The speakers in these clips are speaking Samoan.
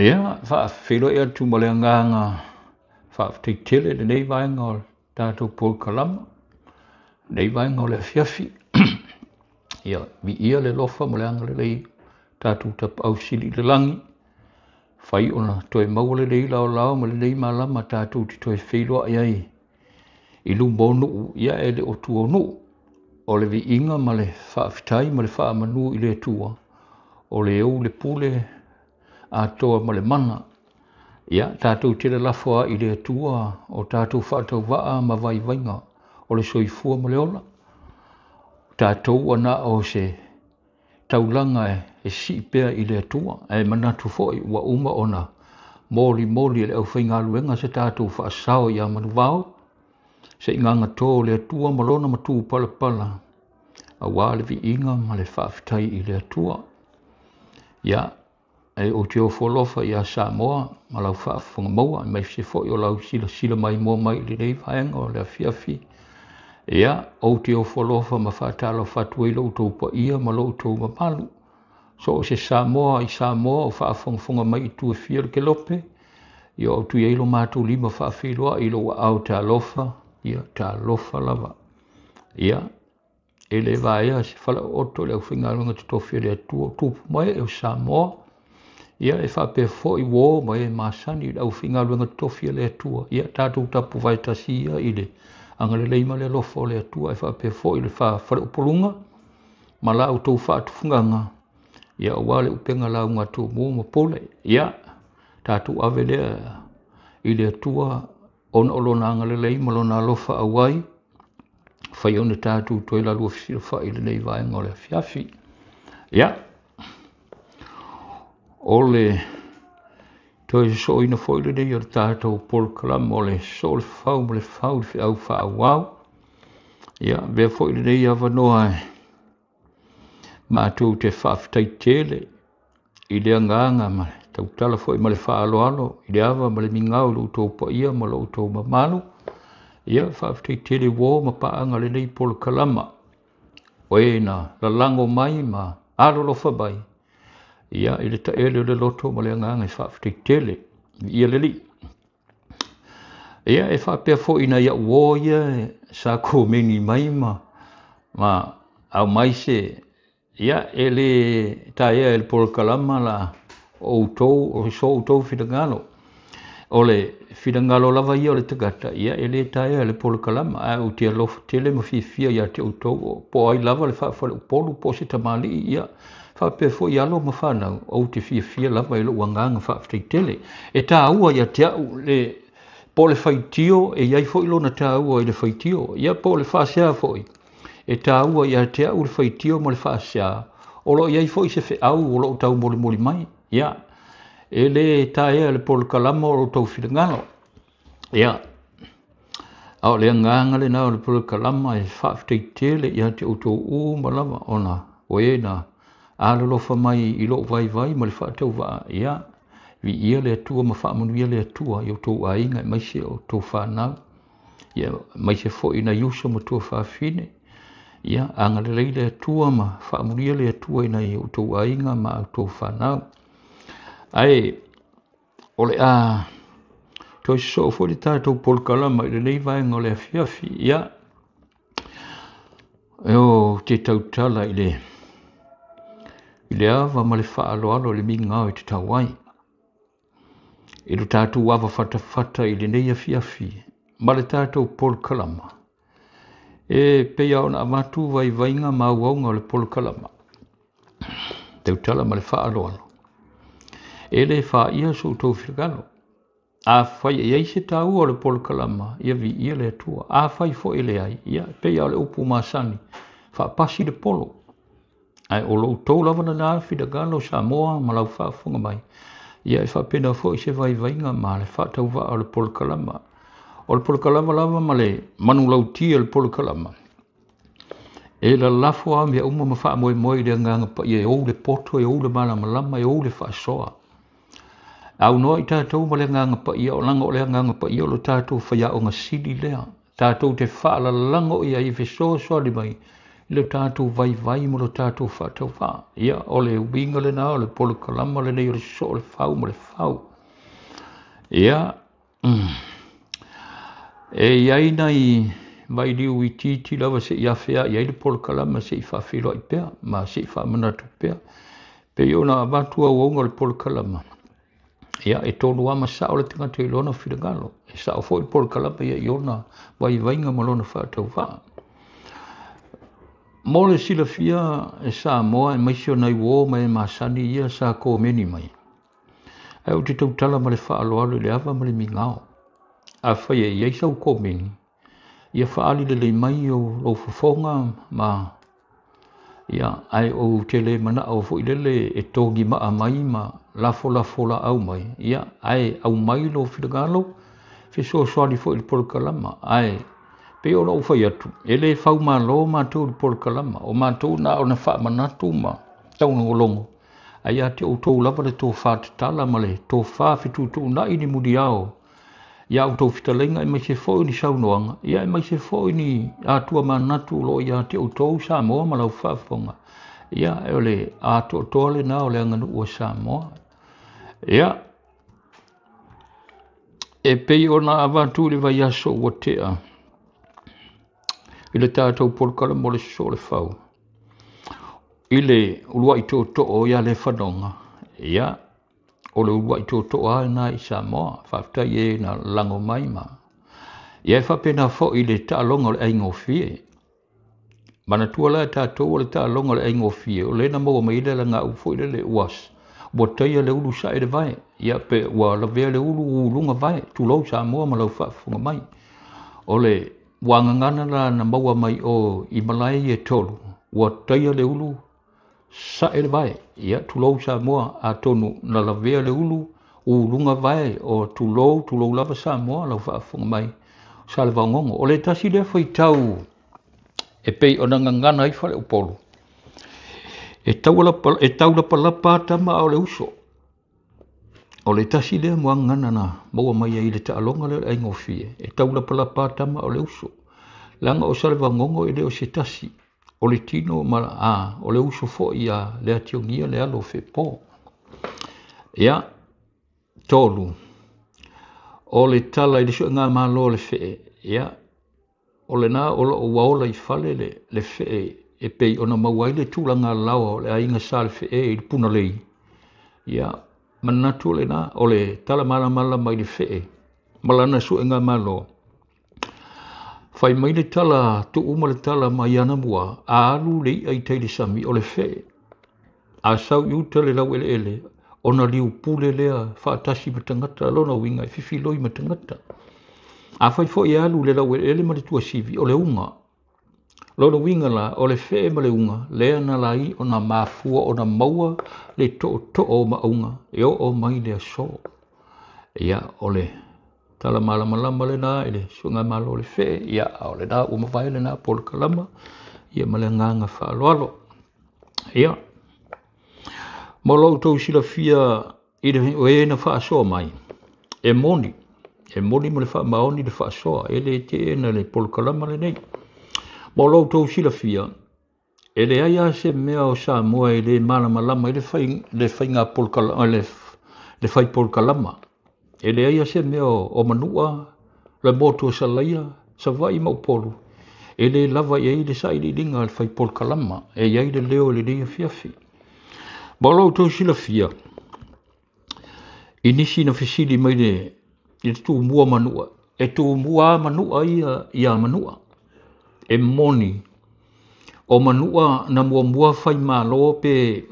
Ia, faafeiloai atu ma le agaga faafetai tele i lenei vaega o le tatou polokalama, lenei vaega o le afiafi. Ia, viia le alofa ma le agalelei tatou Tapaau Sili i le lagi, fai ona toe maua lenei laolao ma lenei malama tatou te toe feiloai ai i luma o nuu, ia e le o tua o nuu. O le viiga ma le faafetai ma le faamanu i le Atua, o le ou le pule atoa ma le mana. Ia, tatou te lalafo ai i le Atua o tatou faatauvaa ma vaivaiga o le soifua ma le ola. O tatou ua na o se taulaga e sii pea i le Atua, ae manatu foi ua uma ona molimoli e le aufaigaluega se tatou faasao ia Manuvao, se i gagato o le Atua ma lona matupalapala, aua le viiga ma le faafetai i le Atua. Ia, e ou te ofo alofa ia Samoa ma lau faafofoga maua, aemaise foi o lau silasila maimoa mai i lenei vaega o le afiafi. Ia, ou te ofo alofa ma faatalofa atu ai lo outou paia ma lo outou mamalu. So o se Samoa i Samoa o faafogafoga mai i tua fia o le kelope, ia o atu i ai lo matou lima faafeiloai i lou aao talofa, ia talofa lava. Ia, e le vaea se falaooto i le aufaigaluega totofi a le Atua o tupu ma ee o Samoa. Ia e faapea foi uo ma e masani i le aufaigaluega totofi a le Atua. Ia tatou tapuvae tasi ia i le agalelei ma le alofa o le Atua, e faapea foi le faleupoluga ma la outou faatufugaga, ia aua le upega lauga tumua ma pule. Ia tatou ave lea i le Atua ona o lona agalelei ma lona alofa auai, fai ona tatou toe lalua fesilafai i lenei vaega o le afiafi. Ia, o le toe sosooina foi lenei o le tatou polokalama o le sosoo le fau ma le fau le feau faaauau. Ia, avea foi lenei avanoa e matou te faafetai tele i le agaga ma le tautala foi ma le faaaloalo i le ava ma le migao i lo outou paia ma lo outou mamalu. Ia, faafetai tele uo ma paaga lenei polokalama, o e na lalago mai ma alolofa mai, ia, i le taele o le loto ma le agaga e faafetai tele, viia le Alii. Ia, e faapea foi nai au uo ia sa komeni mai ma aumai se, ia, e le taea e le polokalama la outou, o so outou finagalo. O le finagalo lava ia o le tagata, ia, e le taea e le polokalama, ae ou te alofa tele ma fiafia ia te outou, po o ai lava le faafaleupolu po o se tamalii, ia, faapea foi alo ma fanau, ou te fiafia lava i lou agaga faafetai tele. E taua ia te au le po o le faitio, e i ai foi lona taua i le faitio, ia, po o le faasea foi, e taua ia te au le faitio ma le faasea, o lo o i ai foi se feau o lo o taumolimoli mai. Ia, e le taea le polokalama o lo outou finagalo. Ia, a o le agaga lena o le polokalama e faafetai tele ia te outou uma lava ona o e na alolofa mai i lou vaivai ma le faatauvaa. Ia, viia le Atua ma faamanuia le Atua i outou aiga aemaise o outou fanau, ia, aemaise foi nai uso ma tuafafine. Ia, agalelei le Atua ma faamanuia le Atua i nai outou aiga ma outou fanau. Ae o le a toe sosoo foi le tatou polokalama i lenei vaega o le afiafi. Ia, e ou te tautala i le ava ma le faaaloalo i le migao e tatau ai. I lo tatou ava fatafata i lenei afiafi ma le tatou polokalama, e pei lava ona avatu vaivaiga ma auauga o le polokalama, tautala ma le faaaloalo, e le faia so outou finagalo. Afai e i ai se taua o le polokalama, ia viia le Atua. Afai foi e leai, ia, e pei lava o le upu masani, faapasi le polo. Ae o lo outou lava lena finagalo Samoa ma lau faafofoga mai, ia e faapena foi se vaivaiga ma le faatauvaa o le polokalama. O le polokalama lava ma le manulauti o le polokalama, e lalafo lava mea uma ma faamoemoe i le agaga paia e ou le poto, e ou le malamalama, e ou le faasoa. Aunoa i tatou ma le agaga paia, o leaga o le agaga paia o lo tatou faiaoga sili lea. Tatou te faalalago i ai e fesoasoani mai i lo tatou vaivai ma lo tatou faatauvaa. Ia, o le uiga lena o le polokalama lenei o le sosoo o le fau ma le fau. Ia, e i ai nai vailiu itiiti lava se i afea i ai le polokalama se i faafeiloai pea ma se i faamanatu pea. Pei ona avatu auauga o le polokalama, ia, e tonu lava ma sao le tagata i lona finagalo. E sao foi le polokalama ia i ona vaivaiga ma lona faatauvaa. Mo le silafia e Samoa aemaise o nai uo ma e masani ia sa komeni mai. Ae ou te tautala ma le faaaloalo i le ava ma le migao. Afai e i ai sau komeni, ia faaali lelei mai lou fofoga ma ia, ae ou te le manao foi lele e togimaa mai ma lafolafo laau mai, ia, ae aumai lou finagalo, fesoasoani foi i le polokalama. Ae pei ona ou fai atu, e le faumalo matou i le polokalama, o matou na ona faamanatu ma taugologologo, ae ia te outou lava le tofa tatala ma le tofa fetuutuunai ni muniao ia outou fetalaiga, aemaise foi ni saunoaga, ia aemaise foi ni atua manatu o lo o ia te outou Samoa ma lau faafofoga. Ia, o le atoatoa lena o le aganuu a Samoa. Ia, e pei ona avatu i le vaiaso ua tea i le tatou polokalama o le sosoo o le fau i le uluai tootoo ia Lefanoga, ia, o le uluai tootoo lava lena i Samoa. Faafetai e na lago mai ma. Ia, e faapena foi i le taaloga o le aigofie. Manatua la e tatou o le taaloga o le aigofie, o lea na maua mai ai le alagauu foi lele ua taia le ulu sae le vae, ia, pe ua lavea le ulu uluga vae, tulou Samoa ma lau faafofoga mai. O le muagagana la na maua mai o i malae ia e tolu, ua taia le ulu sae le vae, ia, tulou Samoa, atonu na lavea le ulu uluga vae, o tulou, tulou lava Samoa lau faafofoga mai, Salevaogogo. O le tasi lea faitau e pei ona gagana ai faleupolu, e taulapalapa tama a o le uso. O le tasi lea muagagana na maua mai ai i le taaloga lea o le aigofie, e taulapalapa tama a o le uso. Leaga o Salevaogogo e le o se tasi, o le tino ma o le uso foi ia le ationgia le alo o Fepo. Ia, tolu, o le tala i le suega malo o le fee, ia, o lena o lo o ua ola i fale le fee e pei ona maua ai le tulaga laoa o le aiga sa le fee i le punalei. Ia, manatu lena o le tala malamalama i le fee ma lana suega malo. Fai mai le tala tuu ma le tala mai ana mua, a alu le ia i tai le sami o le fee. A sau i uta le lau eleele, ona liu pule lea faatasi ma tagata, lona uiga e fifiloi ma tagata. A fai foi e alu le lau eleele ma le tuasivi, o le uga. Lona uiga la, o le fee ma le uga, lea na lai ona mafua ona maua le tootoo o maauga, e oo mai le aso. Ia, o le tala malamalama lena i le suega malo o le fee, ia, o lena ua mavae lena polokalama, ia ma le agaga faaaloalo. Ia, mo lo outou silafia i le oe na faasoa mai, e moni ma le faamaoni le faasoa, e le teena le polokalama lenei. Mo lo outou silafia, e leai lava se mea o Samoa e le malamalama i le faiga polokalama, le fai polokalama. E leai lava se mea o Manua, le motu o Salaia, Savaii ma Upolu, e le lava i ai le sailiiliga a le fai polokalama, e i ai le leo i lenei afiafi. Mo lo outou silafia, i nisi na fesili mai le tumua Manua, e tumua Manua ia ia Manua. E moni, o Manua na muamua fai malo pe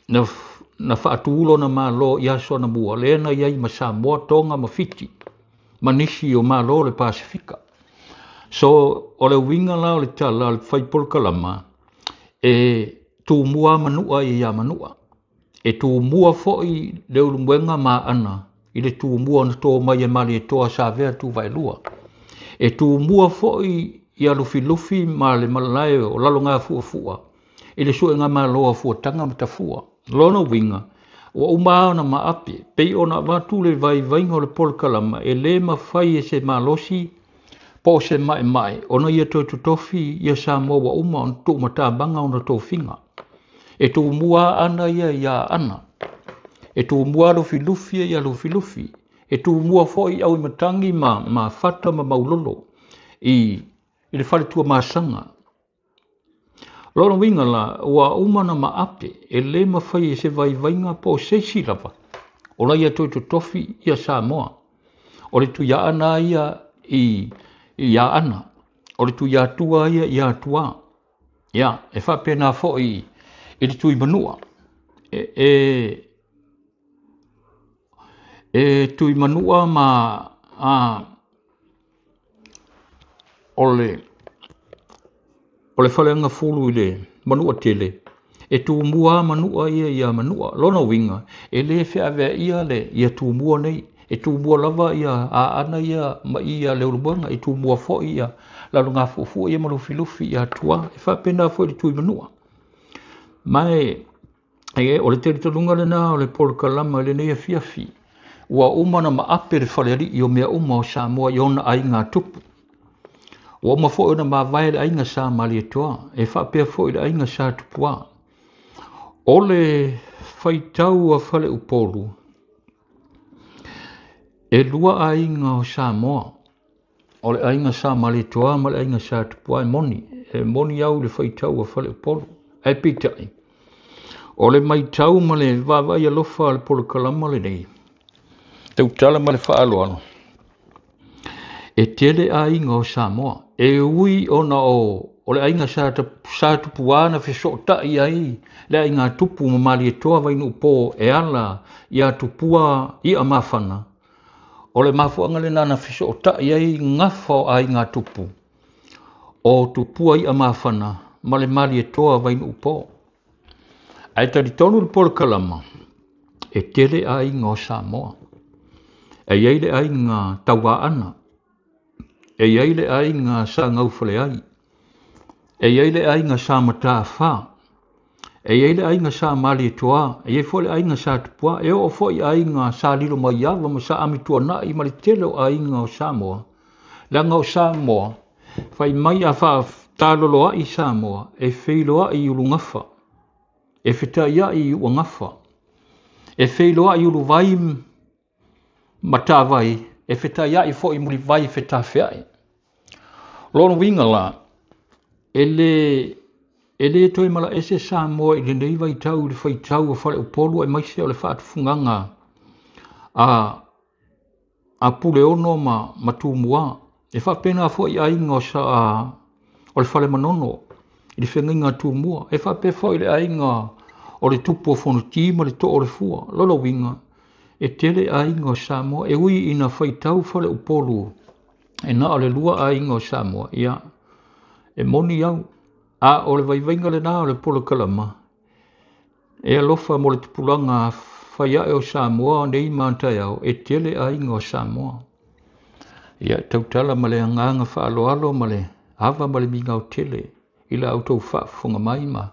na faatulo na malo i aso na mua, lea na iai ma Samoa, Tonga ma Fiti, ma nisi o malo le Pasifika. So, o le uiga la o le tala o le fai polokalama, e tumua Manua ia Manua. E tumua foi le ulumuega maana i le tumua na tō mai e Malietoa sa avea Tuvaelua. E tumua foi ia Lufilufi ma le malae o Lalogafuafua i le suega malo a Fuataga ma Tafua. Lona uiga, ua uma ona maape, pei ona avatu le vaivaiga o le polokalama e le mafai e se malosi Po o se maʻemaʻe ona ia toe totofi ia Samoa ua uma ona tuumatamaga ona tofiga. E tumua Aana ia iā Aana. E tumua Lufilufi ia iā Lufilufi. E tumua foi Auimatagi ma ma Fata ma Maulolo i i le fale Tuamasaga. O lona uiga la, ua uma ona maape, e le mafai e se vaivaiga po o se isi lava ona ia toe totofi ia Samoa. O le Tuiaana ia i i Aana, o le Tuiatua ia i Atua. Ia, e faapena foi i le Tuimanua. E, e, e Tuimanua ma a, o le o le Faleagafulu i le Manuatele, e tumua lava Manua ia ia Manua. Lona uiga, e le feaveaia le ia Tumua nei, e tumua lava ia Aana ia ma i ia Leulumoega, e tumua foi ia Lalogafuafua ia ma Lufilufi ia Atua, e faapena foi i le Tuimanua. Ma e E, o le talitonuga lena o le polokalama i lenei afiafi, ua uma ona maape le falealii o mea uma o Samoa i ona aiga tupu. Ua uma foi ona mavae le aiga Sa Malietoa, e faapea foi le aiga Sa Tupua. O le faitau a Faleupolu, e lua aiga o Samoa, o le aiga Sa Malietoa ma le aiga Sa Tupua e moni, e moni au i le faitau a Faleupolu. Ae peitai, o le matau ma le vaavaai alofa a le polokalama lenei, tautala ma le faaaloalo, e tele aiga o Samoa, e ui ona o, o le aiga Sa, Sa Tupua na fesootai ai le aiga Tupu ma Malietoa Vainuupo e ala iā Tupua ia Mafana, O le mafuaaga lena na fesootai ai gafa o aiga tupu, o Tupua i'a mafana ma le Malietoa Vainuupo. Ae talitonu le polokalama, e tele aiga o Samoa. E i ai le aiga Tauaana, e i ai le aiga Sa Gaufaleai, E i ai le aiga Sa Mataafa, e i ai le aiga Sa Malietoa, e i ai foi le aiga Sa Tupua, e oo foi i aiga Sa Lilomaiava ma Sa Amituanai ma le tele o aiga o Samoa. Leaga o Samoa, fai mai a faataloloaʻi Samoa, e feiloai i ulugafa, e fetaiai i uagafa, e feiloai i uluvai Matavai, e fetaiai foi i mulivai fetafeai. O lona uiga la, e le, e le toe malaese Samoa i lenei vaitau i le faitau a Faleupolu aemaise o le faatufugaga a, a Puleono ma, ma Tumua. E faapena foi i aiga o, sa, o le Fale Manono i le feagaiga a Tumua. E faapea foi i le aiga o le Tupu o Fonoti ma le Too o le Fua. Lona uiga, E tele aiga o Samoa, e ui ina faitau Faleupolu e na o le lua aiga o Samoa, ia, e moni au, a o le vaivaiga lena o le polokalama, e alofa mo le tupulaga fai ae o Samoa nei ma taeao, e tele aiga o Samoa. Ia, tautala ma le agaga faaaloalo ma le ava ma le migao tele i la outou faafofoga mai ma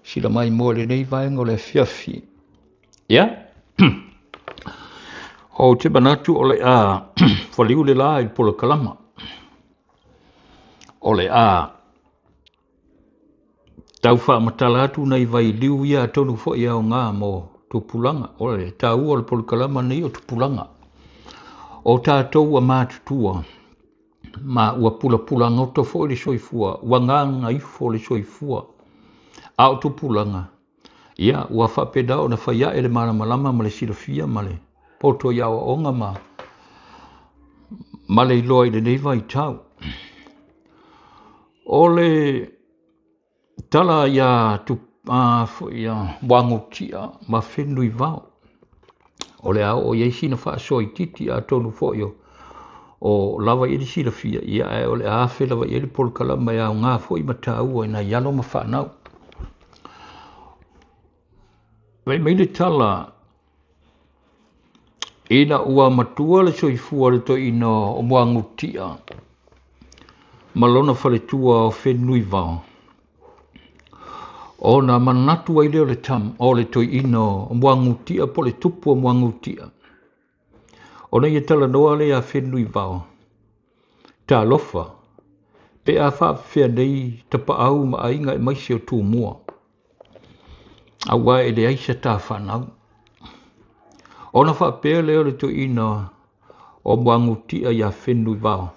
sila mai mo lenei vaega o le afiafi. Ia, ou te manatu o le a whaliu le la i polokalama. O le a tau whaamatala atu nei vai liu ia atonu foi au ngā mō tupulaga. O le tāua o le polokalama nei o tupulaga. O tātou a mātutua, ma ua pulapula goto foi le soifua, ua nganga ifo le soifua. A o tupulaga, Ia, ua faapena ona fai ae le malamalama ma le silafia ma le poto i aoaoga ma, ma le iloa i lenei vaitau. O le tala ia tu, a, foi, ia Muagututia ma Fenunuivao, o le a oo i ai sina faasoa itiiti atonu foi o, o lava i ai le silafia, ia ae o le a afe lava i ai le polokalama e aoga foi ma taua i nai alo ma fanau. Fai mai le tala, ina ua matua le soifua o le toeaina o Muagututia ma lona faletua o Fenunuivao, ona manatu ai lea o le tama, o le toeaina o Muagututia po o le tupu o Muagututia, ona ia talanoa lea ia Fenunuivao, Talofa, pe a faapefea nei tapaau ma aiga aemaise o Tumua, aua e leai se ta fanau. Ona faapea lea o le toeaina o Muagututia ia Fenunuivao,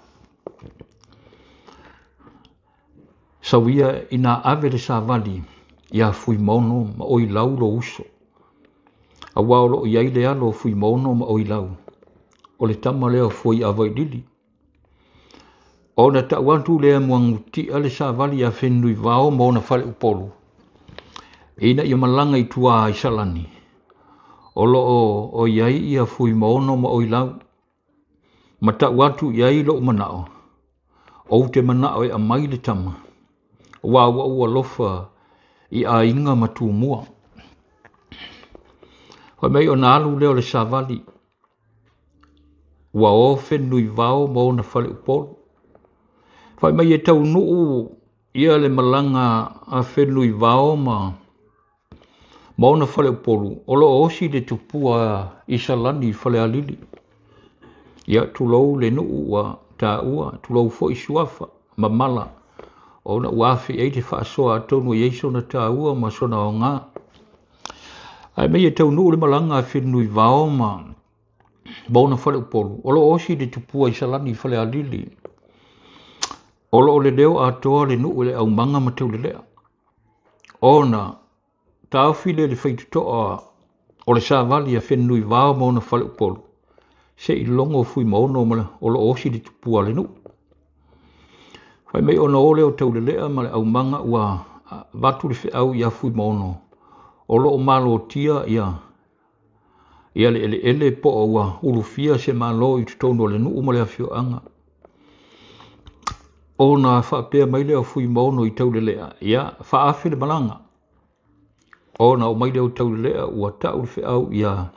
Sau ia ina ave le savali ia Fuimaono ma Oilau lou uso, aua o lo o i ai le alo o Fuimaono ma Oilau, o le tama lea o Fuaiavailili. Ona tau atu lea e Muagututia le savali ia Fenunuivao ma ona faleupolu, ina ia malaga i tua i Salani, o lo o i ai ia Fuimaono ma Oilau, ma tau atu i ai lou manao, ou te manao e aumai le tama, aua ua ou alofa i aiga ma Tumua. Fai mai ona alu lea o le savali, ua o Fenunuivao ma ona faleupolu. Fai mai e taunuu ia le malaga a Fenunuivao ma ona faleupolu, o lo o osi le tupua i Salani i Falealili. Ia tulou le nuu ua taua, tulou foi suafa ma mala, ona ua afe i ai le faasoa atonu e i ai sona taua ma sona aoga. Ae mei e taunuu le malaga a Fenunuivao ma ona faleupolu, o lo o osi le tupua i Salani i Falealili. O lo o leleo atoa le nuu i le aumaga ma Taulelea. Ona taofi lea i le faitotoa o le savali a Fenunuivao ma ona faleupolu, se i logo Fuimaono ma o lo o osi le tupua a le nuu. Fai mai ona o lea o Taulelea ma le aumaga ua avatu le feau ia Fuimaono, o lo o malotia ia le eleele po o ua ulufia se malo i totonu o le nuu ma le afioaga. Ona faapea mai lea o Fuimaono i Taulelea, ia faaafe le malaga. Ona o mai lea o Taulelea ua tau le feau ia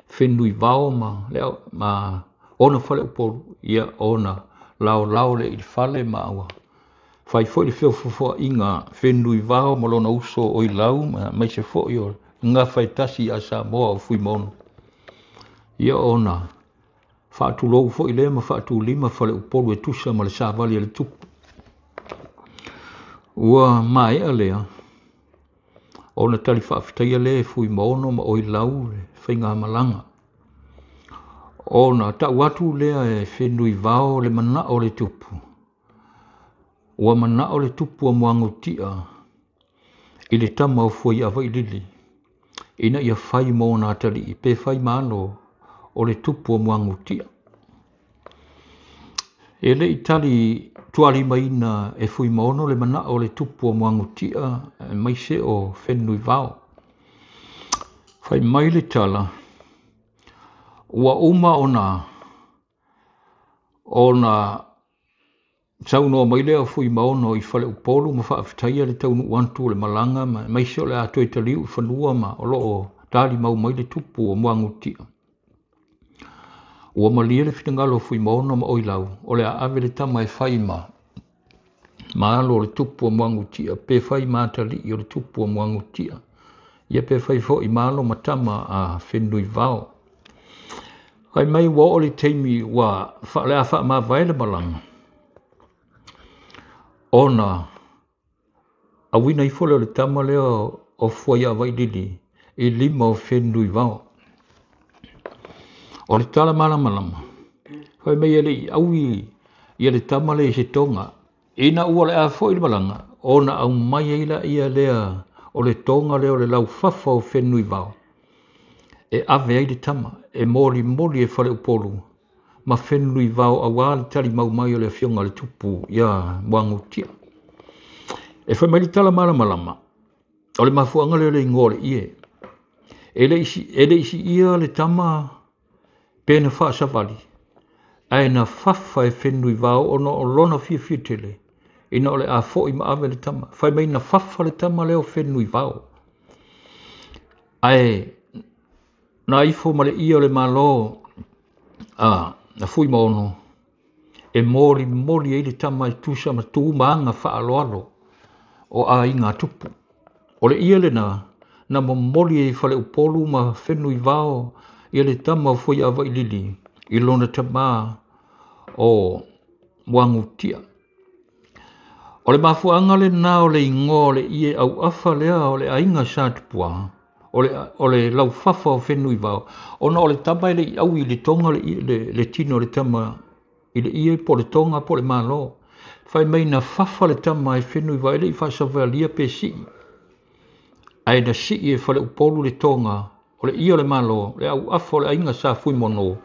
Fenunuivao ma ona faleupolu, ia ona laolao le i le fale ma ua fai foi le feofofoaiga Fenunuivao ma lona uso Oilau ma aemaise foi o gafa e tasi ia Samoa o Fuimaono. Ia ona faatulou foi lea ma faatulima faleupolu e tusa ma le savali a le tupu. Ua maea lea, ona tali faafetaia lea e Fuimaono ma Oilau le faigamalaga. Ona tau atu lea e Fenunuivao le manao o le tupu. Ua manao le tupu o Muagututia i le tama o Fuaiavailili, ina ia fai ma ona atalii pe fai ma alo o le tupu o Muagututia. E le i tali tualimaina e Fuimaono le manao o le tupu o Muagututia aemaise o Fenunuivao. Fai mai le tala, ua uma ona saunoa mai lea o Fuimaono i faleupolu ma faafetaia le taunuu atu o le malaga ma aemaise o le a toe taliu i fanua ma o lo o talimau mai le tupu o Muagututia. Ua malie le finagalo o Fuimaono ma Oilau, o le a ave le tama e fai ma alo o le tupu o Muagututia, pe fai ma atalii o le tupu o Muagututia, ia pe fai foi ma alo ma tama a Fenunuivao. Fai mai ua oo le taimi ua le a faamavae le malaga, ona auina ifo lea o le tama lea o Fuaiavailili i lima o Fenunuivao. O le tala malamalama, fai mai e le i aui ia le tama lea i se toga, ina ua le a foi le malaga, ona aumai ai laia lea o le toga lea o le laufafa o Fenunuivao, e ave ai le tama, e molimoli e faleupolu ma Fenunuivao aua le talimau mai o le afioga a le tupu ia Muagututia. E fai mai le tala malamalama, o le mafuaaga lea o le igoa o le ie. E le i siia le tama pe na faasavali, ae na fafa e Fenunuivao ona o lona fiafia tele, ina o le a foi ma ave le tama. Fai mai na fafa le tama lea o Fenunuivao, ae na ifo ma le ia o le malo a Fuimaono e molimoli ai le tama e tusa ma tu ma aga faaaloalo o aiga tupu. O le ia lena na momoli ai faleupolu ma Fenunuivao ia le tama o Fuaiavailili i lona tama o Muagututia. O le mafuaaga lena o le igoa o le ie auafa lea o le aiga Sa Tupua, o le laufafa o Fenunuivao, ona o le tama e le i aui i le toga le tino o le tama i le ie po o le toga po o le malo. Fai mai na fafa le tama e Fenunuivao e le i faasavalia pe sii, ae na sii e Faleupolu le toga o le ie o le malo, le auafa o le aiga Sa Fuimaono,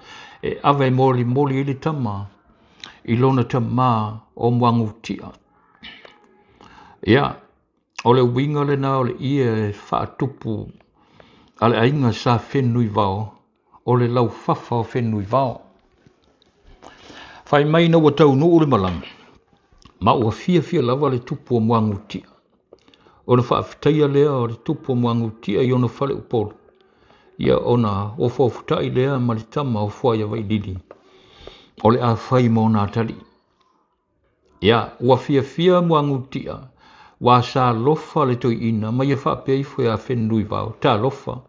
e ave e molimoli ai le tama i lona tamā o Muagututia. Ia, o le uiga lena o le ie e faatupu a le aiga Sa Fenunuivao, o le laufafa o Fenunuivao. Fai mai ina ua taunuu le malaga, ma ua fiafia lava le tupu o Muagututia, ona faafetaia lea o le tupu o Muagututia i ona faleupolu, ia ona ofoofuta'i lea ma le tama o Fuaiavailili, o le a fai ma ona atalii. Ia, ua fiafia Muagututia, ua sa alofa le toeaina ma ia faapea ifo ia Fenunuivao, talofa,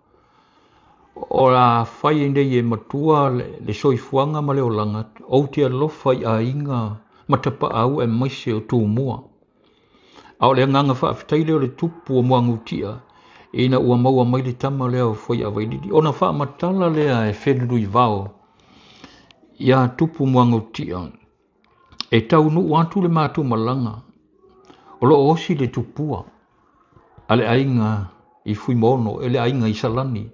o le a fai nei e matua le soifuaga ma le olaga, ou te alofa i aiga ma tapaau aemaise o Tumua. A o le agaga faafetai lea o le tupu o Muagututia, ina ua maua mai le tama lea o Fuaiavailili, ona faamatala lea e Fenunuivao ia tupu Muagututia, e taunuu atu le matou malaga, o loo osi le tupua a le aiga i Fuimaono, e le aiga i Salani,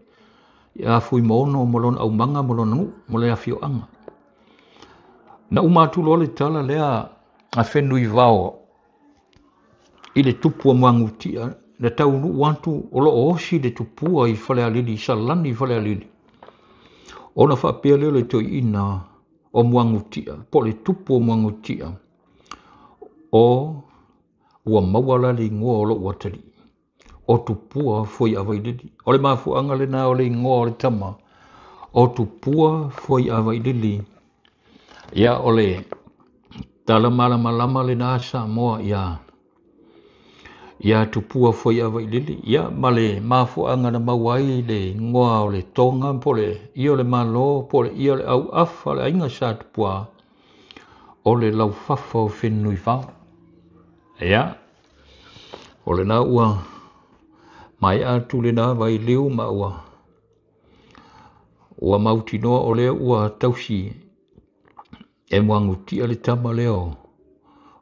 ia Fuimaono ma lona aumaga ma lona nuu, ma le afioaga. Na uma atu loa le tala lea a Fenunuivao i le tupu o Muagututia, na taunuu atu o loo osi le tupua i Falealili, i Salani i Falealili, ona faapea lea o le toeaina o Muagututia, po o le tupu o Muagututia, o ua maua la le igoa o lou atalii, o Tupua Fuaiavailili. O le mafuaaga lena o le igoa o le tama, o Tupua Fuaiavailili. Ia, o le tala malamalama lena Samoa ia Tupua Fuaiavailili. Ia, ma le mafuaaga na maua ai le igoa o le toga, po o le ie o le malo, po o le ie o le auafa o le aiga Sa Tupua, o le laufafa o Fenunuivao. Ia, o lena ua maea atu lena vailiu ma ua mautinoa o lea ua tausi e Muagututia le tama lea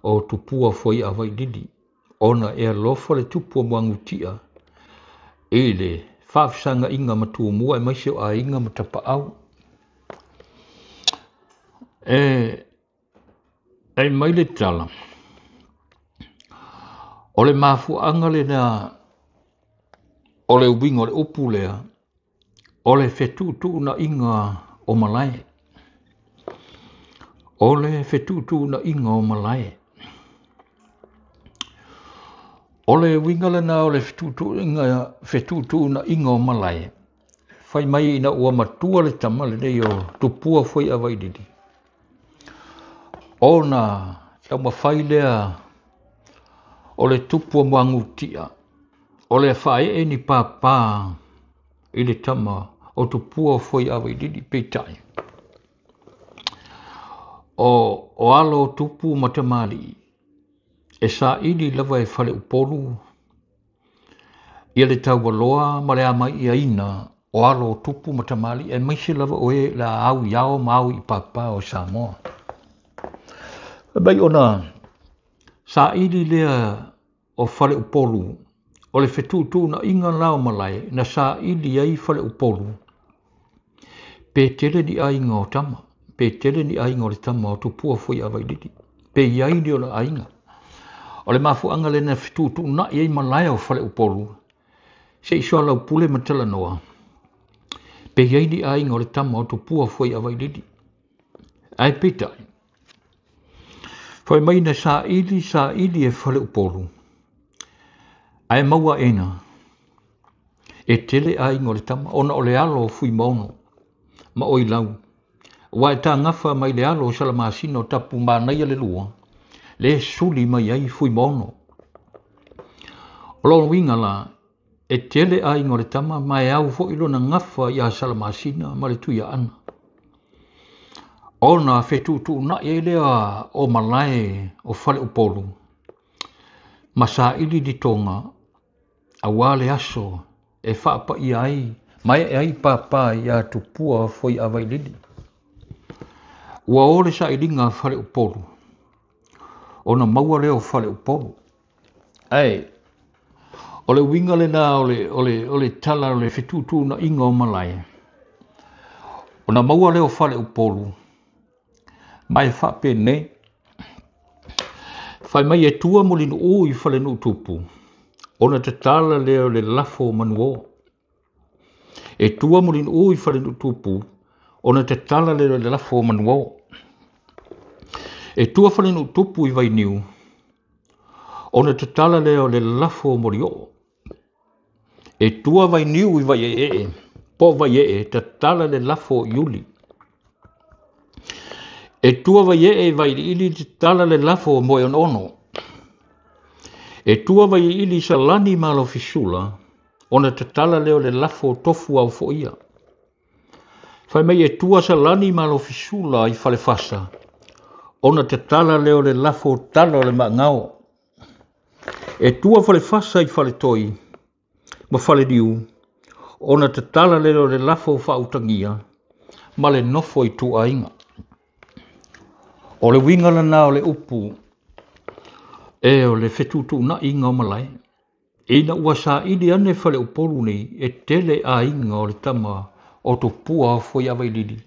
o Tupua Fuaiavailili, ona e alofa le tupu o Muagututia i le faafesagaiga ma Tumua aemaise o aiga ma tapaau. E ai mai le tala, o le mafuaaga lena o le uiga o le upu lea, o le fetuutuunaiga o malae. O le fetuutuunaiga o malae. O le uiga lena o le fetuutuunaiga o malae, fai mai ina ua matua le tama lenei o Tupua Fuaiavailili, ona taumafai lea o le tupu o Muagututia, o le faaee ni pāpā i le tama o Tupua Fuaiavailili, peitai o alo o tupu ma tamalii, e saili lava e Faleupolu ia le taualoa ma le amaiaina o alo o tupu ma tamalii, aemaise lava o e la au i ao ma au i pāpā o Samoa. Mai ona saili lea o Faleupolu, o le fetuutuunaiga la o malae, na saili ai Faleupolu, pe tele ni aiga o tama, pe tele ni aiga o le tama o Tupua Fuaiavailili, pe iai ni ona aiga. O le mafuaaga lena fetuutuunai ai malae o Faleupolu, se i soalaupule ma talanoa, pe iai ni aiga o le tama o Tupua Fuaiavailili. Ae peitai, fai mai na saili, saili e Faleupolu, ae maua ena, e tele aiga o le tama, ona o le alo o Fuimaono, ma Oilau, ua e tāgafa mai le alo o Salamasina o tapu manaia le lua, le suli mai ai Fuimaono. O lona uiga la, e tele aiga o le tama, ma e au foi lona gafa ia Salamasina ma le Tuiaana. Ona fetuutuunai ai lea o malae o Faleupolu ma saili litoga aua le aso e faapaia ai ma ee ai papa ia Tupua Foiavailili. Ua o le sailiga a Faleupolu ona maua lea o Faleupolu. Ae o le uiga lena o le tala o le fetuutuunaiga o malae, ona maua lea o Faleupolu ma e faapenei, fai mai e tua Mulinuu i Falenuutupu, ona tatala lea o le lafo o Manuo. E tua Mulinuu i Falenuutupu, ona tatala lea o le lafo o Manuo. E tua Falenuutupu i Vainiu, ona tatala lea o le lafo o Molioo. E tua Vainiu i Vaieee, po o Vaiee, tatala le lafo o Iuli. E tua Vaiee i Vailiili, tatala le lafo o Moeonoono. E tua Vaiiliili i Salani ma Alofisula, ona tatala lea o le lafo o Tofu Aofoia. Fai mai e tua Salani ma Alofisula i Falefasa, ona tatala lea o le lafo o Tala o le Maagao. E tua Falefasa i Faletoi ma Faleliu, ona tatala lea o le lafo o Faautagia ma le nofo i Tuaiga. O le uiga lena o le upu e o le fetuutuunaiga o malae. Ina ua saili ane Faleupolu nei, e tele aiga o le tama o Tupua o Foiavailili,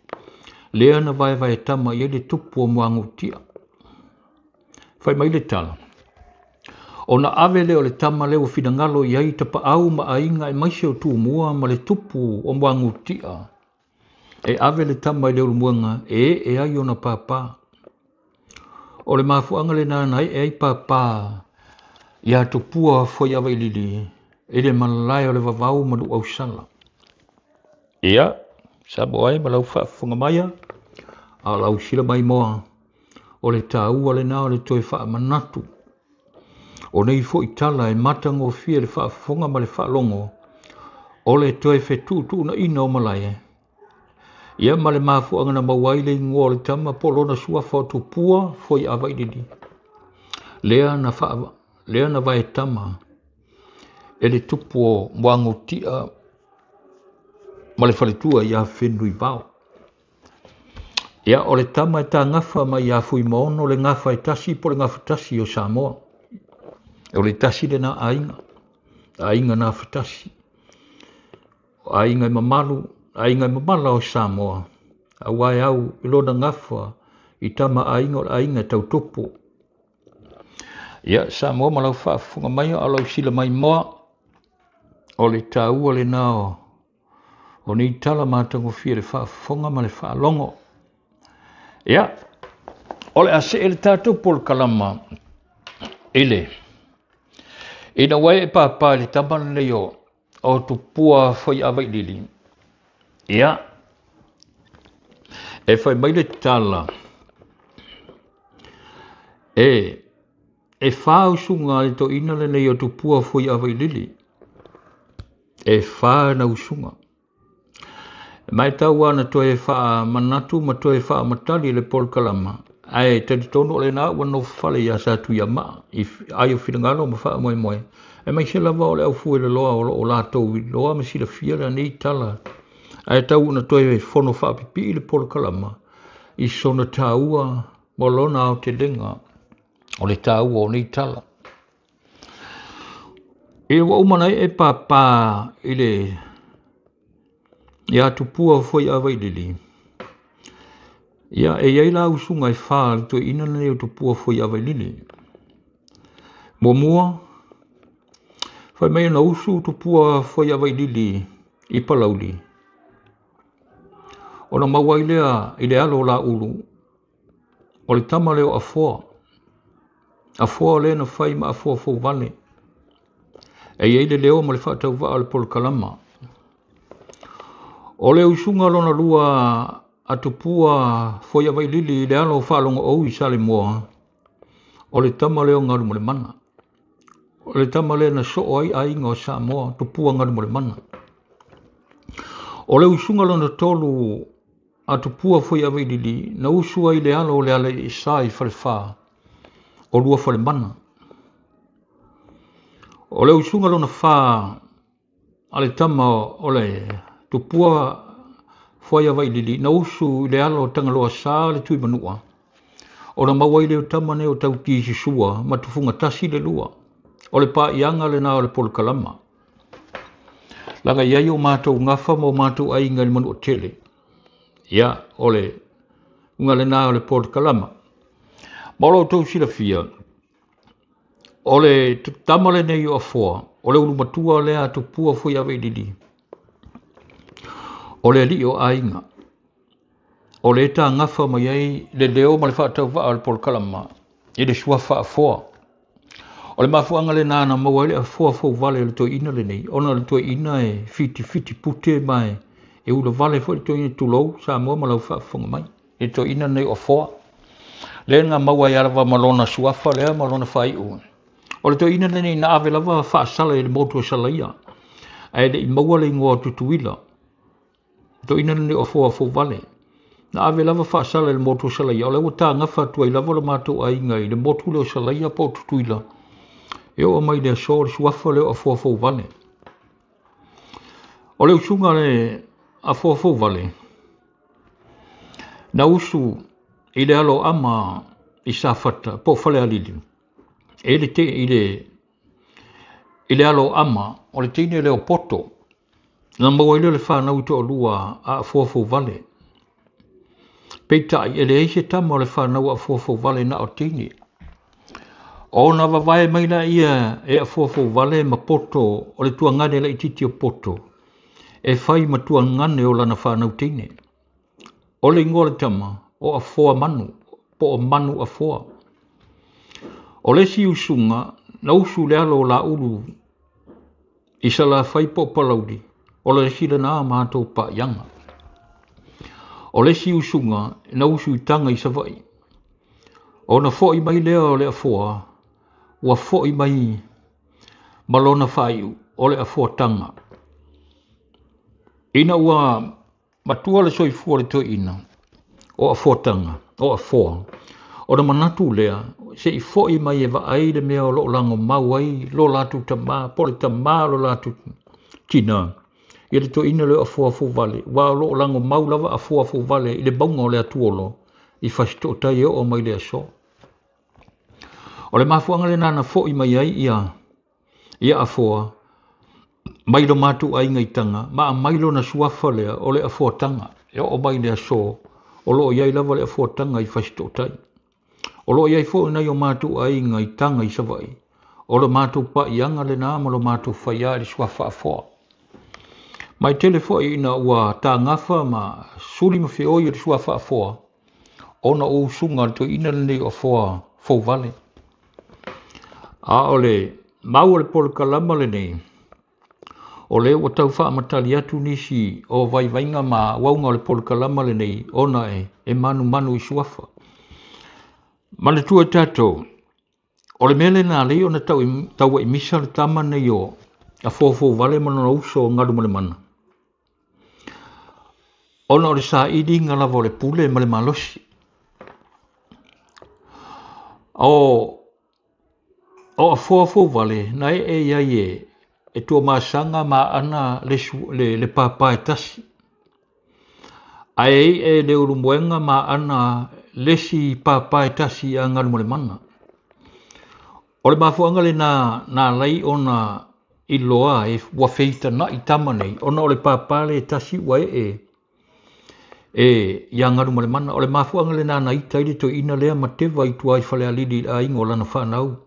lea na vaevae tama i ai le tupu o Muagututia. Fai mai le tala, ona ave lea o le tama lea ua finagalo i ai tapaau ma aiga aemaise o Tumua ma le tupu o Muagututia, e ave le tama i le Ulumuega e ee ai ona papa. O le mafuaaga lena na ee ai papa ia Tupua Foiavailili i le malae o le vavau ma Nuuausala. Ia, Samoa e ma lau faafofoga mai, a o lau sila maimoa, o le taua lena o le toe faamanatu. O nei foi tala e matagofie le faafofoga ma le faalogo o le toe fetuutuunaiga o malae. Ia ma le mafuaaga na maua ai le igoa o le tama po o lona suafa o Tupua Foiavailili, lea na vaetama e le tupu o Muagututia ma le faletua ia Fenunuivao. Ia, o le tama e tagafa mai ia Fuimaono le gafa e tasi po o le gafa tasi o Samoa. O le tasi lena aiga, aiga nafatasi, o aiga e mamalu, aiga e mamala o Samoa, aua e au i lona gafa i tama aiga o le aiga e tautupu. Ia, Samoa ma lau faafofoga mai, a o lau sila maimoa, o le taua lena o nei tala matagofie le faafofoga ma le faalogo. Ia, o le a see le tatou polokalama i le ina ua ee papa i le tama lenei o Tupua Foiavailili. Ia, e fai mai le tala e fa usuga le toina lenei o Tupua Foiavailili. E fa na usuga. Mai tau ana toe faamanatu ma toe faamatali le polokalama, ae talitonu o lena ua nofo fale ia Satuiamaa i ai o finagalo ma faamoemoe. E mai se lava o le aufue le loa o loo latou iloa ma silafia lenei tala, ae tau ona toe fono faapipii le polokalama i sona taua ma lona aotelega o le taua o nei tala. Ina ua uma na ee papa i le ia Tupua Foiavailili, ia e iai la usuga e fa le toeaina lenei o Tupua Foiavailili. Muamua, fai mai ona usu Tupua Foiavailili i Palauli, ona maua ai lea i le alo o Laulu, o le tama lea o Afoa. Afoa lea na fai ma Afoa fouvale. E iai le leo ma le faatauvaa o le polokalama. O le usuga lona lua a Tupua Foiavailili i le alo o Faalogoou i Salemoa, o le tama lea o Galumalemana. O le tama lea na soo ai aiga o Samoa, Tupua Galumalemana. O le usuga lona tolu a Tupua Fuaiavailili na usu ai i le alo o Lealaiasa i Falefa o Luafalemana. O le usuga lona fa a le tama o le Tupua Fuaiavailili na usu i le alo o Tagaloasa le Tuimanua, ona maua ai lea o tama nei o Taukiisusua ma Tufugatasi le lua. O le paiaga lena o le polokalama. Laga i ai o matou gafa ma o matou aiga i le Manuatele. Ia, o le uga lena o le polokalama. Ma o lo outou silafia, o le tama lenei o Afoa, o le ulumatua lea a Tupua Fuiavailili, o le alii o aiga. O le tagafa mai ai le leo ma le faatauvaa o le polokalama i le suafa Afoa. O le mafuaaga lena na maua ai le Afoa fouvale o le toeaina lenei, ona o le toeaina e fitifiti pute ma e ulavale foi le toeaina, tulou Samoa ma lau faafofoga mai. I le toeaina lenei o Afoa, lea na maua ai lava ma lona suafa lea ma lona faaiu. O le toeaina lenei na ave lava faasala i le motu o Salaia, ae le i maua le igoa o Tutuila. Toeaina lenei o Afoa fouvale na ave lava faasala i le motu o Salaia, o lea ua tagafa atu ai lava lo matou aiga i le motu lea o Salaia po o Tutuila e oo mai le aso, le suafa lea o Afoa fouvale. O le usuga le Afoa fouvale na usu i le alo ama i Safata po o Falealili, e le te i le alo ama o le teine lea o Poto, na maua ai lea o le fanau i toalua a Afoa fouvale. Peitai e leai se tama o le fanau a Afoa fouvale na o teine. Ona vavae mai la ia e Afoa fouvale ma Poto o le tuagane laititi o Poto e fai ma tuagane o lana fanau teine. O le igoa o le tama o Afoa Manu po o Manu Afoa. O le isi usuga na usu le alo o Laulu i Salafai po o Palauli, o le isi lena matou paiaga. O le isi usuga na usu i Taga i Savaii. Ona foi mai lea o le Afoa, ua foi mai ma lona faaiu o le Afoa Taga. Ina ua matua le soifua o le toeaina o Afoa Taga, o Afoa, ona manatu lea se i foi mai e vaai le mea o lo o lagomau ai lo latou tama po o le tama o lo latou tina i le toeaina lea o Afoa fouvale, ua o lo o lagomau lava Afoa fouvale i le mauga o le Atuolo i Fasitootai e oo mai le aso. O le mafuaaga lena na foi mai ai ia Afoa mai lo matou aiga i Taga ma aumai lona suafa lea o le Afoa Taga e oo mai le aso, o lo o i ai lava le Afoa Taga i Fasitootai. O lo o i ai foi nai o matou aiga i Taga i Savaii. O lo matou paiaga lena ma lo matou faia i le suafa Afoa. Mai tele foi ina ua tagafa ma suli ma feoi o le suafa Afoa, ona o usuga o le toeaina lenei o Afoa fouvale. A o le mau o le polokalama lenei, o lea ua tau faamatali atu nisi o vaivaiga ma auauga o le polokalama lenei ona e manumanu i suafa. Manatua tatou, o le mea lena lei ona tauaimisa le tama nei o Afoa fouvale ma lona uso o Galumalemana, ona o le sailiga lava o le pule ma le malosi. O Afoa fouvale na ee i ai e tuamasaga ma aana le papa e tasi. Ae e le ulumoega ma aana le si papa e tasi a Galumalemana. O le mafuaaga lena na alai ona iloa e ua feitana'i tama nei, ona o le papa le tasi ua ee e ia Galumalemana. O le mafuaaga lena na ita ai le toeaina lea ma teva i tua i Falealili i le aiga o lana fanau.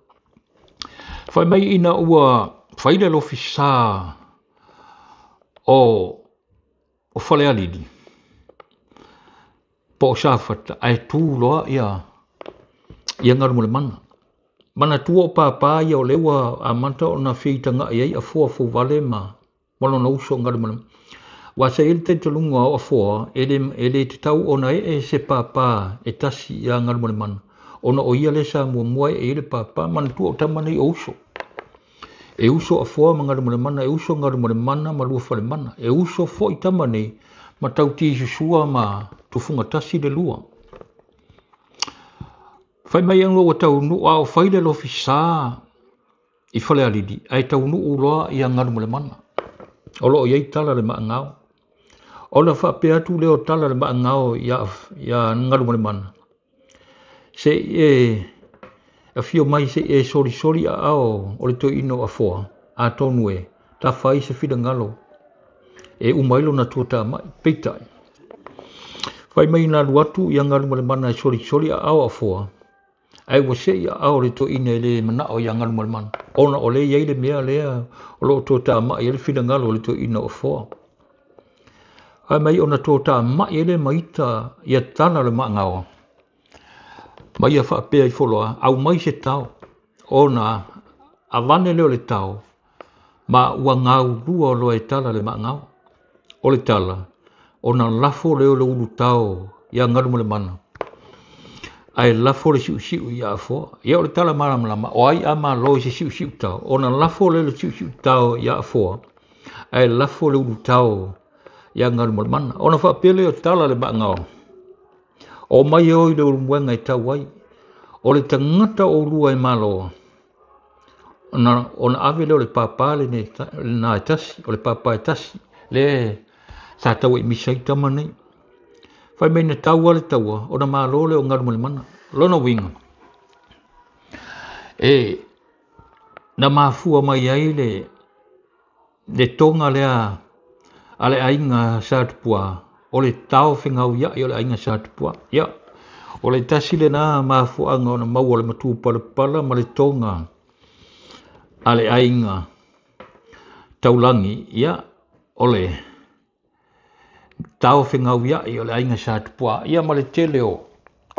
Fai mai ina ua fai le lofisa o Falealili po o Safata, ae tu loa ia Galumalemana. Manatua o papa ia o lea ua amata ona feitaga'i ai Afoa fouvale ma lona uso o Galumalemana. Ua sa i le talitonuga o Afoa e le tatau ona ee se papa e tasi ia Galumalemana, ona o ia lea sa muamua ee i le papa. Manatua o tama nei o uso. E uso Afoa ma Galumalemana, e uso Galumalemana ma Luafalemana, e uso foi tama nei ma Tautiisusua ma Tufuga tasi le lua. Fai mai ina ua taunuu a o fai le lofisa i Falealili ae taunuu loa ia Galumalemana. O lo o i ai tala le maagao. Ona faapea atu lea o tala le maagao ia Galumalemana, se i e afio mai se i e solisoli aao o le toeaina o Afoa, atonu e tafa ai se finagalo e uma ai lona tuatamai. Peitai, fai mai na alu atu ia Galumalemana e solisoli aao o Afoa, ae ua sei aao o le toeaina e le manao ia Galumalemana, ona o lea e i ai le mea lea o lo o toatamai ai le finagalo o le toeaina o Afoa. Fai mai ona toatamai ai lea ma ita ia tala o le maagaoa, ma ia faapea ifo loa, aumai se tao, ona avane lea o le tao, ma ua gaulua loa e tala le maagao. O le tala, ona lafo lea o le ulutao ia Galumalemana, ae lafo le siusiu ia Afoa. Ia o le tala malamalama, o ai a malo i se siusiu tao, ona lafo lea o le siusiu tao ia Afoa, ae lafo le ulutao ia Galumalemana. Ona faapea lea o tala le maagao, o mai e oi le ulumuega e tau ai, o le tagata o ulua e malo, ona ave lea o le papa lena e tasi, o le papa e tasi, le sa tau e misa ai tama nei. Fai mai na taua le taua, ona malo lea o Galumalemana. Lona uiga, e na mafua mai ai le toga lea a le aiga Sa Tupua, o le tao fegauiai o le aiga Sa Tupua. Ia, o le tasi lena mafuaaga ona maua le matupalapala ma le toga a le aiga taulagi, ia, o le tao fegauiai o le aiga Sa Tupua. Ia ma le tele o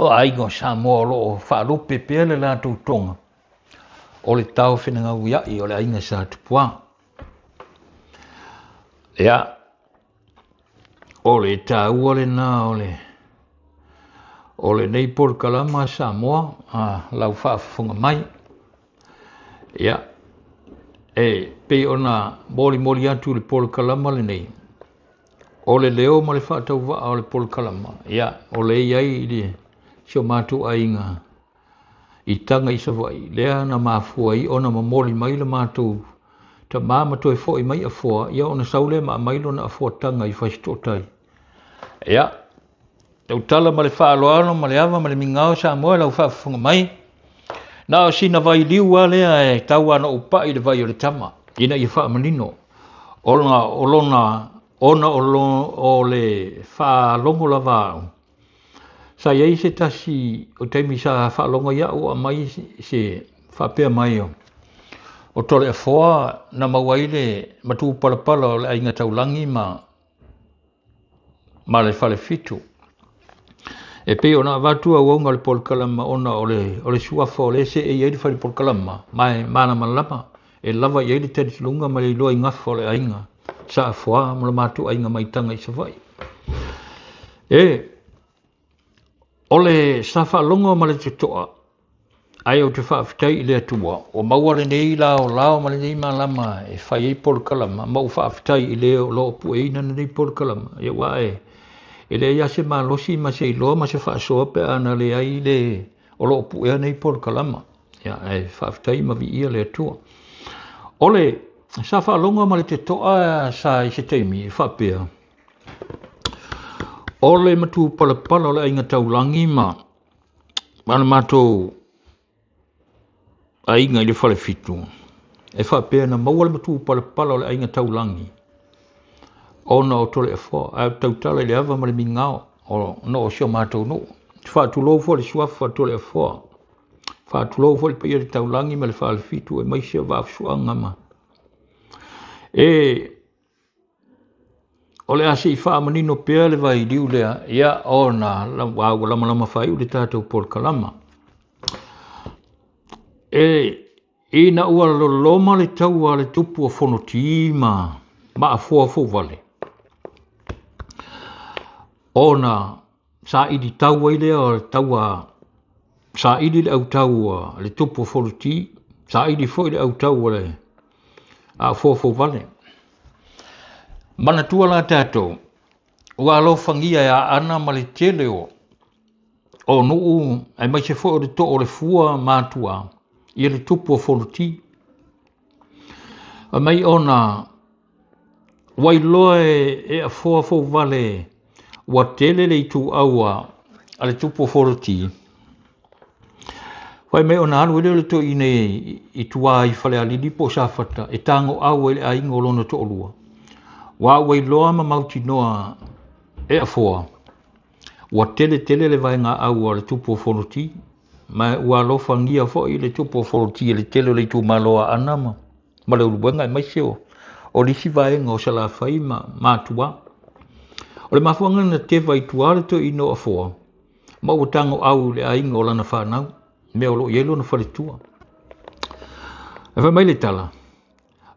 aiga o Samoa o lo o faalupe pea le latou toga, o le tao fegauiai o le aiga Sa Tupua. Ia, o le taua lena o lenei polokalama Samoa, lau faafofoga mai. Ia, e pei ona molimoli atu le polokalama lenei, o le leo ma le faatauvaa o le polokalama, ia, o le i ai i le si o matou aiga i Taga i Savaii, lea na mafua ai ona momoli mai le matou tama ma toe foi mai Afoa, ia ona sau lea ma aumai lona afoataga i Fasitootai. Ia, tautala ma le faaaloalo ma le ava ma le migao Samoa lau faafofoga mai. Na o sina vailiu lava lea e tau ana ou pai i le vai o le tama, ina ia faamanino, ona o lona, ona o le faalogo lava au. Sa i ai se tasi o taimi sa faalogo ia'u aumai se faapea mai o Toleafoa na maua ai le matupalapala o le aiga taulagi ma le falefitu. E pei ona avatu auauga o le polokalama ona o le suafa o le se e i ai le fale polokalama, ma e malamalama e lava i ai le talitonuga ma le iloa i gafa o le aiga Sa Afoa ma le matou aiga mai Taga i Savaii. E o le sa faalogo ma le totoa, ae ou te faafetai i le Atua, ua maua lenei laolao ma lenei malama e fai ai polokalama, ma ua faafetai i le o lo o pueina lenei polokalama. Ia aua e leai lava se malosi ma se iloa ma se faasoa pe a na leai le o lo o puea nei polokalama. Ia, ae faafetai ma viia le Atua. O le sa faalogo ma le totoa sa i se taimi e faapea, o le matupalapala o le aiga taulagi ma le matou aiga i le falefitu, e faapea na maua le matupalapala o le aiga taulagi ona o Toleafoa, ae tautala i le ava ma le migao o no o si o matou nuu. Faatulou foi le suafa Toleafoa, faatulou foi le paia le taulagi ma le falefitu e maise o vaafusuaga ma. E o le a sei faamanino pea le vailiu lea, ia ona ua lamalama faaiu le tatou polokalama. E ina ua loloma le taua le tupu o Fonoti ma Afoa fouvale, ona saili tau ai lea o le taua, saili le autau le tupu o Fonoti, saili foi le autau o le Afoa fouvale. Manatua la tatou, Ua alofagia e Aana ma le tele o nuu aemaise foi o le too o le fua ma Atua ia le tupu o Fonoti. Fai mai ona ua iloa e Afoa Fouvale ua tele le ituau a le tupu o Fonoti. Fai mai ona alu ai lea o le toeaina i tua i Falealili po o Safata e tagoau ai le aiga o lona toalua. Ua ua iloa ma mautinoa e Afoa ua tele tele le vaegaau a le tupu o Fonoti, ma ua alofagia foi le tupu o Fonoti e le tele o le itumalo a Aana ma Leulumoega aemaise o nisi vaega o Salafai ma Atua. O le mafuaaga na teva i tua le toeaina o Afoa ma ua tagoau i le aiga o lana fanau, mea o lo o i ai lona faletua. Ae fai mai le tala,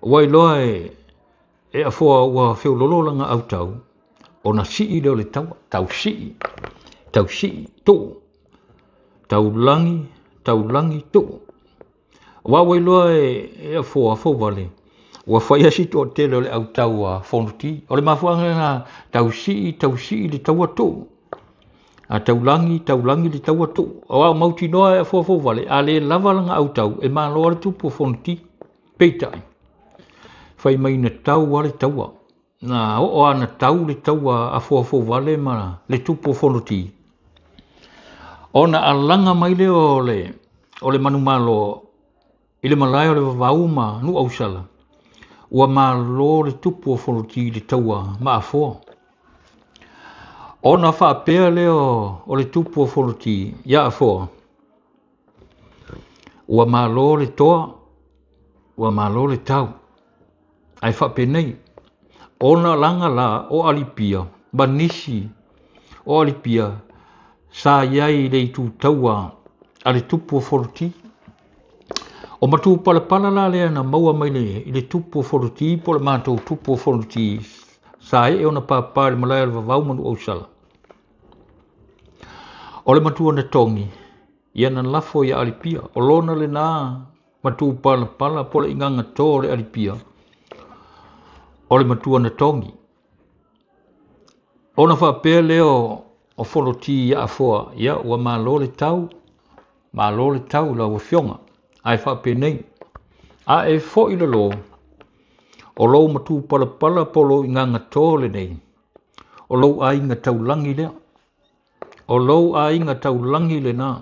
ua iloa e Afoa ua feololo lana autau, ona sii lea o le taua, tau sii, tau sii, tuu, taulagi, taulagi, tuu. Aua ua iloa e Afoa Fouvale, ua faia si toatele o le autau a Fonoti. O le mafuaaga lena, tau sii, tau sii le taua tuu, a taulagi, taulagi le taua tuu. Aua ua mautinoa e Afoa Fouvale, a le lava lana autau, e malo le tupu o Fonoti. Peitai, fai mai na tau a le taua, na oo a na tau le taua a Afoa Fouvale ma le tupu o Fonoti. Ona alaga mai lea o le manumalo i le malae o le vavau ma Nuuausala, ua malo le tupu o Fonoti i le taua ma Afoa. Ona faapea lea o le tupu o Fonoti ia Afoa, ua malo le toa, ua malo le tau. Ae faapenei, ona laga la o Alipia ma nisi o Alipia sa i ai i le itutaua a le tupu o Fonoti. O matupalapala la lea na maua mai i le tupu o Fonoti po o le matou tupu o Fonoti sa ee ona papa i le malae o le vavau ma Nuuausala. O le matua na togi, ia na lafo ia Alipia. O lona lena matupalapala po o le igaga to o le Alipia, o le matua na togi. Ona faapea lea o Fonoti ia Afoa, ia ua malo le tau, malo le tau lau afioga. Ae faapenei, a e foi lalo, o lou matupalapala po o lou igaga to lenei, o lou aiga taulagi lea, o lou aiga taulagi lena.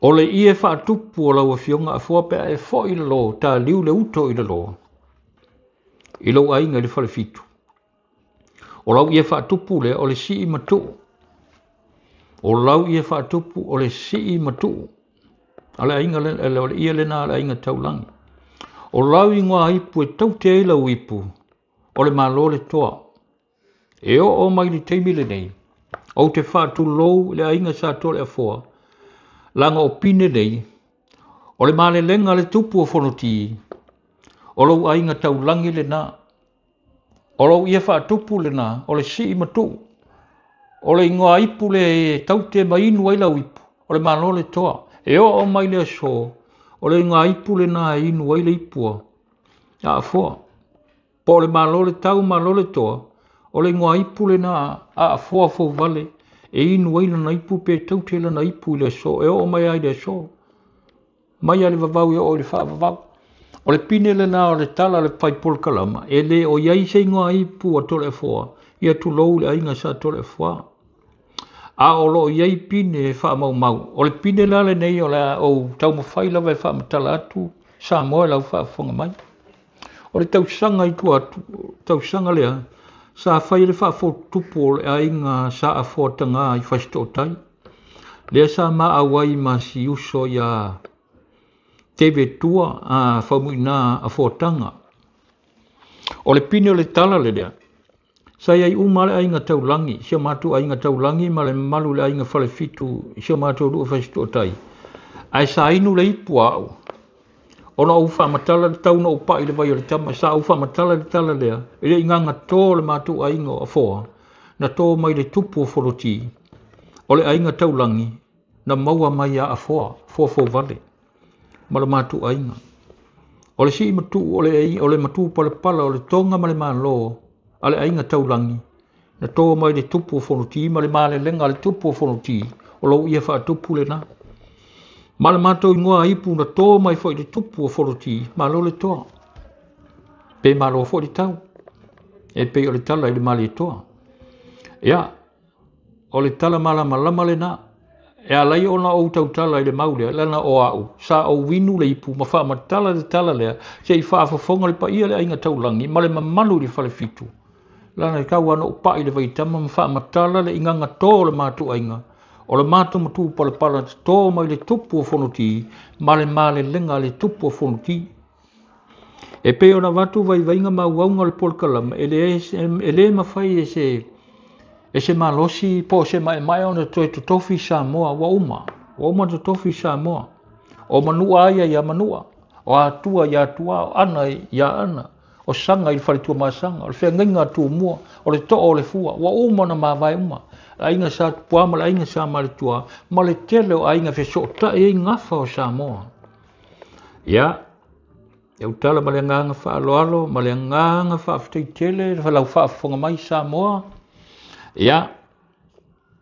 O le ie faatupu o lau afioga Afoa pe a e foi lalo, taliu le uto i lalo, i lou aiga i le falefitu. O lau ie faatupu lea o le sii ma tuu. O lau ie faatupu o le sii ma tuu. O le aiga o le ie lena o le aiga taulagi. O lau ingoa ipu e taute ai lau ipu, o le malo le toa. E oo mai le taimi lenei, ou te faatulou i le aiga sa Toaleafoa, laga o pine nei, o le malelega le tupu o Fonoti, o lou aiga taulagi lena, o lou ie faatupu lena, o le sii ma tuu, o le ingoa ipu le e taute ma inu ai lau ipu, o le malo le toa. E oo mai le aso, o le ingoa ipu lena e inu ai le ipu a Afoa. Po o le malo le tau, malo le toa, o le ingoa ipu lena a Afoa Fouvale, e inu ai lana ipu pe taute lana ipu i le aso, e oo mai ai le aso, mai a le vavau e oo i le faavavau. O le pine lena o le tala le fai polokalama, e le o iai se ingoa ipu a Toaleafoa, ia tulou le aiga sa Toaleafoa. A o loo iai pine e faamaumau. O le pine la lenei o le a ou taumafai lava e faamatala atu Samoa e lau faafofoga mai. O le tausaga i tua atu, tausaga lea, sa fai le faafotutupu o le aiga sa Afoa Taga i Fasitootai. Lea sa maau ai ma si uso ia Teve Tua a Faumuina Afoa Taga. O le pine o le tala le lea, sa iai uma le aiga taulagi, si o matou aiga taulagi ma le mamalu le aiga falefitu, si o matou lua Fasitootai. Ae sa inu le ipu a au, ona ou faamatala le tau na ou pai le vai o le tama, sa ou faamatala le tala lea, e le igaga to le matou aiga o Afoa, na to mai le tupu o Fonoti, o le aiga taulagi, na maua mai ia Afoa, Afoa Fouvale, ma le matou aiga. O le sii ma tuu o le matupalapala o le toga ma le malo, a le Aiga Taulagi, na to mai le Tupu o Fonoti ma le malelega a le Tupu o Fonoti, o lou ie faatupu lena. Ma le matou igoa ipu na to mai foi le Tupu o Fonoti, malo le toa. Pe malo foi le tau. E pei o le tala i le Malietoa. Ia, o le tala malamalama lena. E ala ai ona ou tautala i le mau lea, leaga o au, sa ou inu le ipu ma faamatala le tala lea, se i faafofoga le paia o le Aiga Taulagi ma le mamalu i le Falefitu. Leaga e tau lava ona ou pai i le vaitama ma faamatala le igaga to o le matou aiga, o le matou matupalapala toto mai le Tupu o Fonoti ma le malelega a le Tupu o Fonoti. E pei ona avatu vaivaiga ma auauga o le polokalama, e le, e le mafai e se, e se malosi po o se maemae ona toe totofi Samoa, ua uma, ua uma ona totofi Samoa. O Manua ia ia Manua, o Atua ia Atua, o Ana ia Ana, o Saga i le Faletuamasaga, o le feagaiga a Tumua, o le too o le fua, ua uma ona mavae uma. Le aiga Sa Tupua ma le aiga Sa Malitua, ma le tele o aiga e fesootai ai gafa o Samoa. Ia, e tala ma le agaga faaaloalo ma le agaga faafetai tele le lau faafofoga mai Samoa. Ia,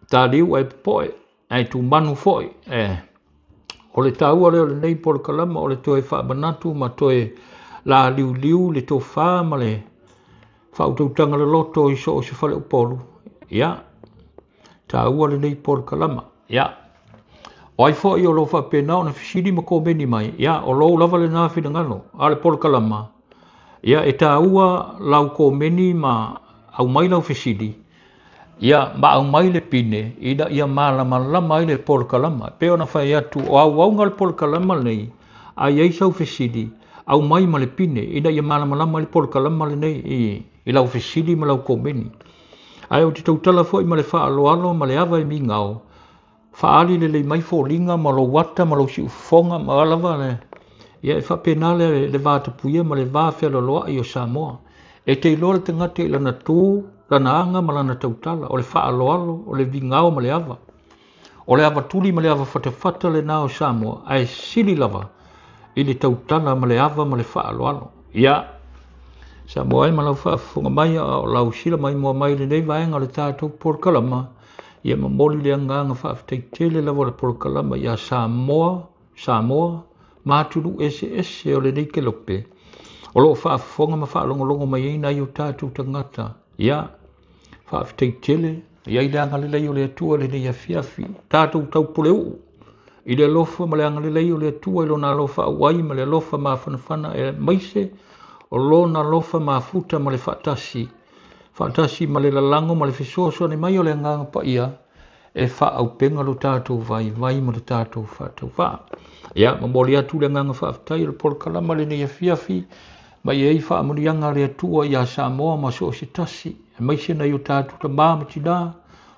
taliu ae popoe, ae tumanu foi. O le taua lea o lenei polokalama o le toe faamanatu ma toe laliuliu le tofa ma le faautautaga loloto i so o se faleupolu. Ia, taua lenei polokalama. Ia, o ai foi o lo o faapena ona fesili ma komeni mai, ia, o lou lava lena finagalo, a o le polokalama, ia, e taua lau komeni ma aumai lau fesili, ia, ma aumai le pine ina ia malamalama ai le polokalama. E pei ona fai atu, o auauga o le polokalama lenei, a i ai sau fesili, aumai ma le pine ina ia malamalama ai le polokalama lenei i lau fesili ma lau komeni. Ae ou te tautala foi ma le faaaloalo ma le ava e migao, faaali lelei mai foliga ma lou ata ma lou siufofoga ma a lava le, ia e faapena le, le vatapuia ma le va fealoaloai o Samoa. E te iloa le tagata i lana tu, lana aga ma lana tautala, o le faaaloalo, o le vigao ma le ava. O le ava tuli ma le ava fatafata lena o Samoa, ae sili lava i le tautala ma le ava ma le faaaloalo. Ia, Samoa e ma lau faafofoga mai a o lau sila maimoa mai i lenei vaega o le tatou polokalama, ia momoli le agaga faafetai tele lava o le polokalama ia Samoa, Samoa ma atunuu eseese o lenei kelope o lo o faafofoga ma faalogologo mai ai nai o tatou tagata. Ia, faafetai tele, i ai le agalelei o le Atua i lenei afiafi, tatou taupuleuu i le alofa ma le agalelei o le Atua i lona alofa auai ma le alofa mafanafana aemaise o lona alofa mafuta ma le faatasi, faatasi ma le lalago ma le fesoasoani mai o le Agaga Paia e faaauupega lo tatou vaivai ma lo tatou faatauvaa. Ia, momoli atu le agaga faafetai o le polokalama lenei afiafi, ma i ai faamanuiaga a le Atua ia Samoa ma so o se tasi, aemaise nai o tatou tama ma tina,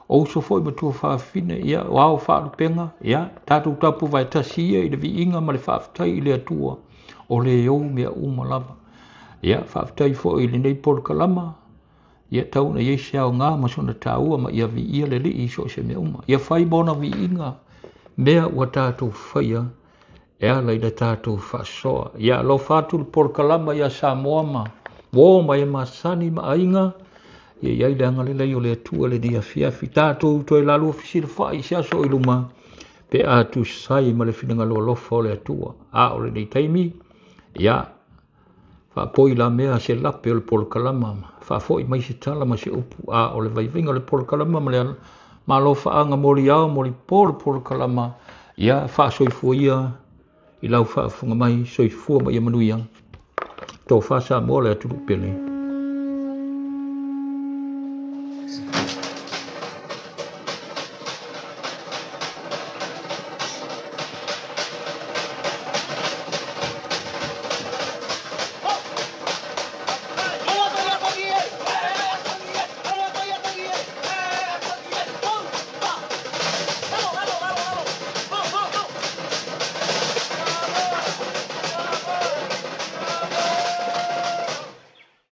o uso foi ma tuafafine, ia, o ao faalupega, ia, tatou tapuvae tasi ia i le viiga ma le faafetai i le Atua, o le ou mea uma lava. Ia, faafetai foi i lenei polokalama, ia tau ina i ai se aoga ma sona taua ma ia viia le Alii i so o se mea uma. Ia fai ma ona viiga mea ua tatou faia e ala i le tatou faasoa. Ia alofa atu le polokalama ia Samoa ma uo ma e masani ma aiga, ia i ai le agalelei o le Atua lenei afiafi. Tatou toe lalua fesilafai i se aso i luma, pe a tusai ma le finagalo alofa o le Atua. A o lenei taimi, ia, faapoi la mea se lape o le polokalama, faafoi mai se tala ma se upu, a o le vaivaiga o le polokalama ma le malofaaga moliao molipo le polokalama, ia faasoifua ia i lau faafofoga mai, soifua ma ia manuia. Tofa Samoa le atunuu pele.